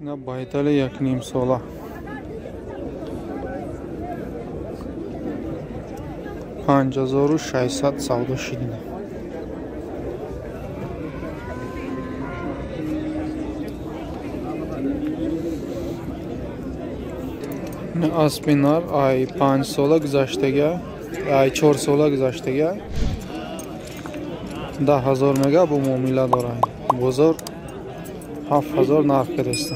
На байтали 1,5 сола. 5600 савдо шидина. Аспинар ай 5 сола гузаштага, ай 4 сола гузаштага 10,000 мега бу муомила дорад. Бозор 7,000 нарх кардааст.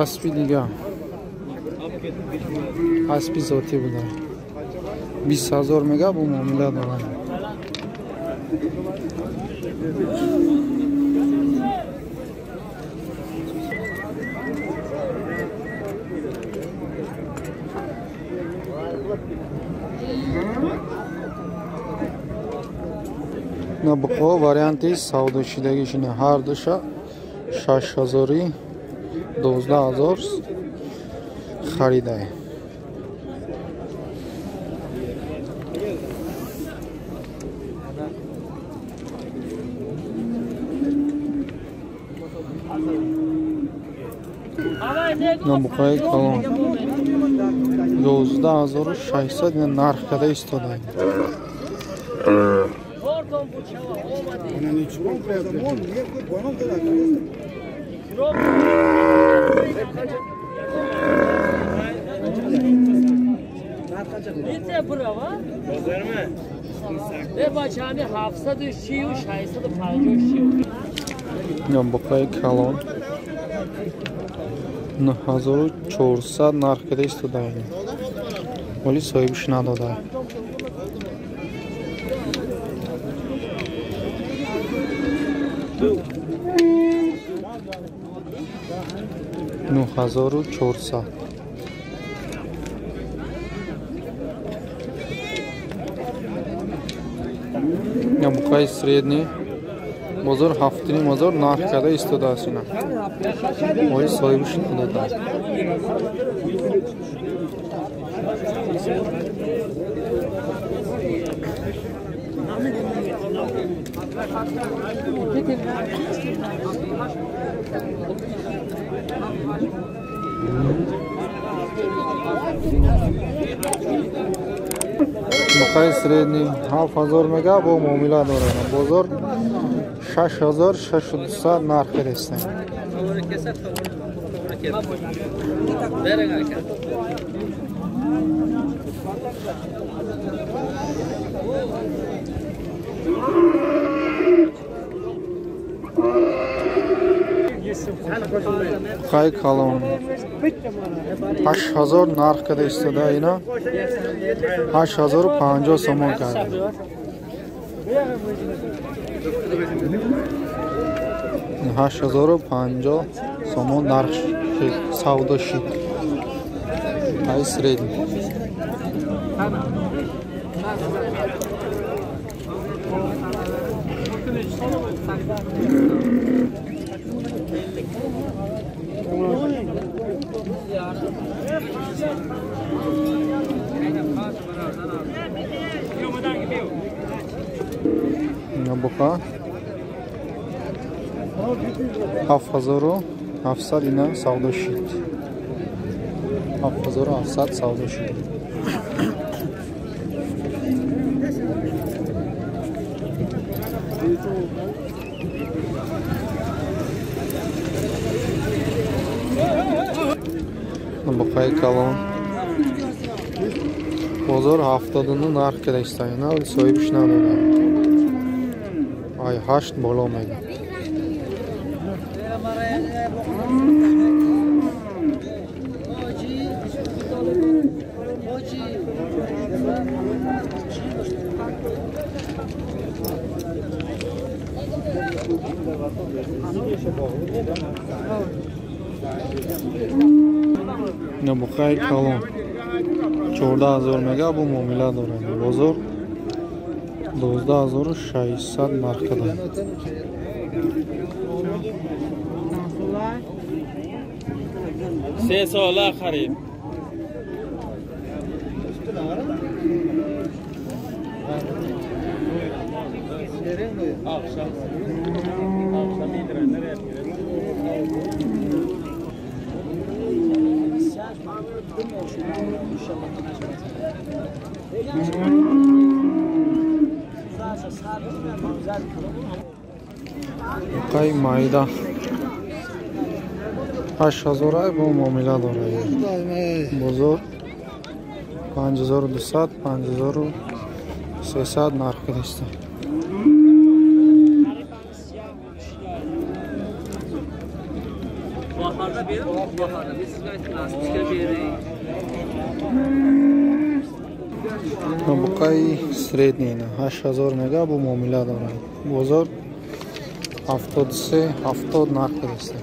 Аспи дига аспи зотӣ буда 20,000 мега бу муомила дорад. На буқо варианти савдошидагишина ҳар душа 6,000 12,000 харидай. На буқои калон 12,600 нарх када истодай. Буқои калон 9400 нарх када истодай. Вале соҳибаш надодай. 9400. Буқои средний бозор 7,5 нарх када истодааст ина. Вале соҳибаш надодай. Буқои средний 7,000 мега бо муомила дорад. Бозор 6600 нарх кардааст. Буқои калон 8,000 нарх када истода ина 8,050 сомон карда. 8,050 сомон нарх шид, савдо шид. Ай средний. Буқа 7,700 ина савдо шид. 7,700 савдо шид. Буқои калон бозор 79 нарх када истода, вале соҳибаш надода. Ай 8 боло мега. Буқои калон 14,000 мега бу муомила дорад. Бозор 12600 нарх када. Се сола харид. Қай майда 8000 бо муомила дорад. Бозор 5200 5300 нарх кадаста. Буқаи средний 8000 мега бо муомила дорад. Бозор 73 70 нарх кадаста.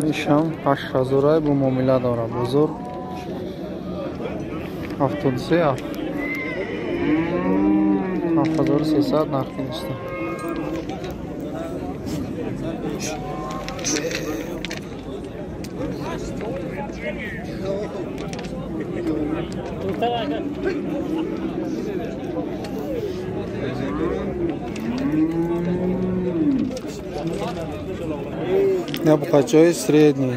Нишам 8000 бо муомила дорад. Бозор 73 7300 нарх кадаста. Буқачаи средний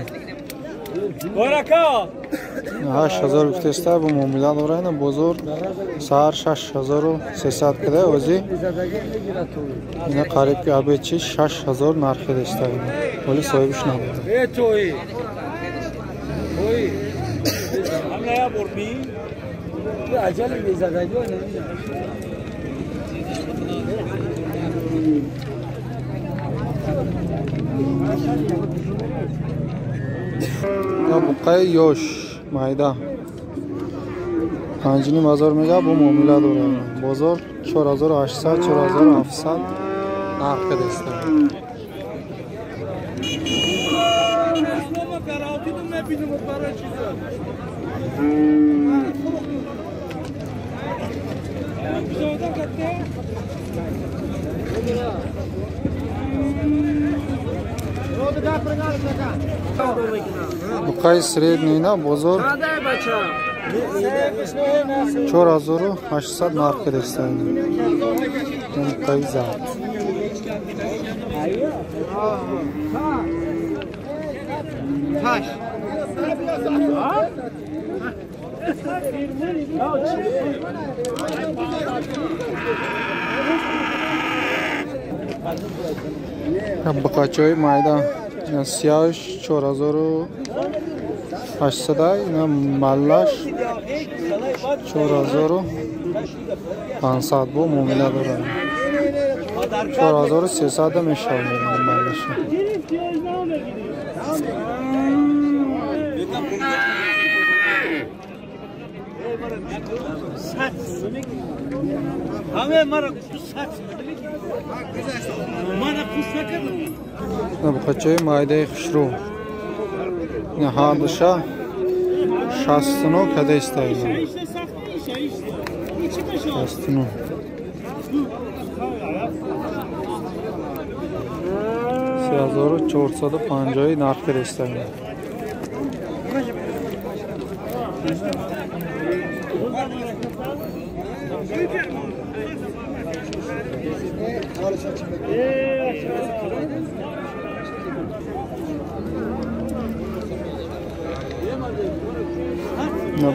8000 гуфтеста бо муомила дорад. Бозор саҳар 6300 када, ози ина қариб ки обед чи 6000 нарх кадаста. Вале соҳибаш набуд. Буқаи ёш майда 5500 мега бо муомила дорад. Бозор 4800 4700 нарх кадаста. Буқаи средний на бозор 4800 нарх кадаста. Буқаи зард. Буқачаҳои майда сияҳш 4800, ина маллаш 4500 бо муомила дорад. 4300 мешавад маллаш. Буқачаи майдаи хушрӯ ҳардуша 69 кадаиста. 69 3450 нарх кадаиста.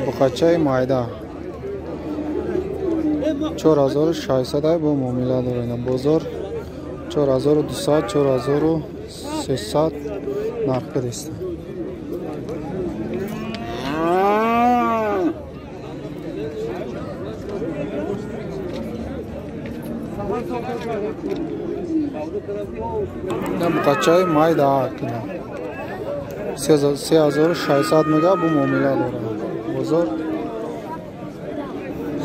Буқачаи майда 4600 бо муомила дорад. Бозор 4200 4300 нарх кадаиста. Буқачаи майда 3600 мега бо муомила дорад. Бозор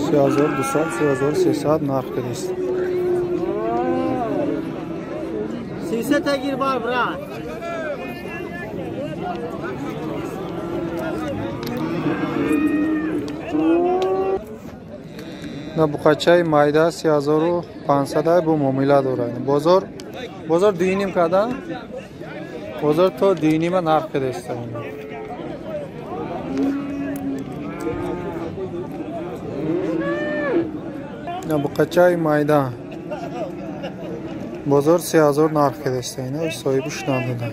3200, 3300 нарх кардааст. 300 гир бар брат. На буқачаи майда 3500 бу муомила дорад. Бозор 2.5 карда? Бозор то 2.5 нарх кардааст. На буқачаи майда бозор 3000 нарх кардааст. Ина соҳибаш надода.